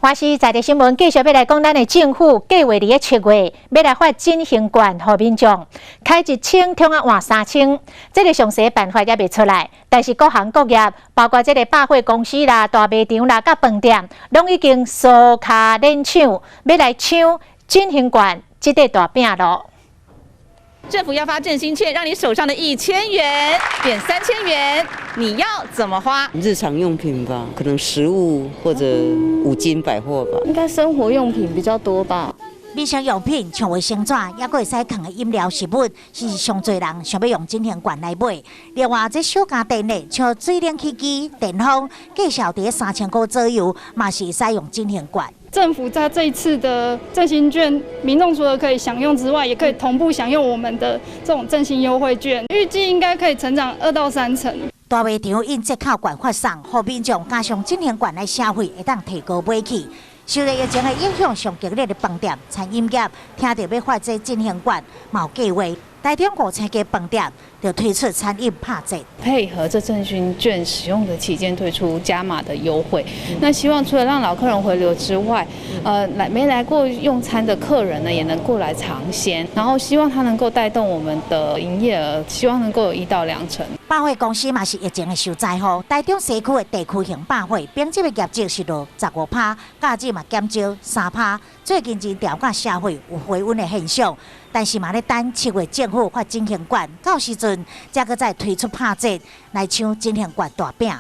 華視在地新聞繼續欲來講，咱的政府計劃佇咧7月欲來發振興券予民眾，開1000創啊換3000，這个詳細辦法猶未出來，但是各行各業，包括這个百貨公司啦、大賣場啦、佮飯店，攏已經相跤連搶，欲來搶振興券這塊大餅囉。政府要發振興券，讓你手上的1000元變3000元，你要怎麼花？日常用品吧，可能食物或者五金百貨吧。應該生活用品比較多吧。民生用品像衛生紙，猶閣會使囥的飲料、食物，是上濟人想欲用振興券來買。另外，這小家電呢，像水冷氣機、電風，價數佇3000箍左右，嘛是會使用振興券。政府在這一次的振興券，民眾除了可以享用之外，也可以同步享用我們的這種振興優惠券，預計應該可以成長2到3成。大賣場印折扣券發送，予民眾加上振興券來消費，會當提高買氣。受著疫情的影響，上激烈的飯店、餐飲業，聽著欲發這振興券，嘛有計劃。台中5000間飯店就推出餐飲拍折，配合這振興券使用的期間推出加碼的優惠。那希望除了讓老客人回流之外，來沒來過用餐的客人呢，也能過來嘗鮮。然後希望它能夠帶動我們的營業額，希望能夠有1到2成。百貨公司嘛是疫情的受災戶，台中西區的地區型百貨，平日的業績是落15趴，假日嘛減少3趴。最近真調價消費有回溫的現象，但是嘛咧等7月政府發振興券，到時陣才閣再推出拍折來搶振興券大餅。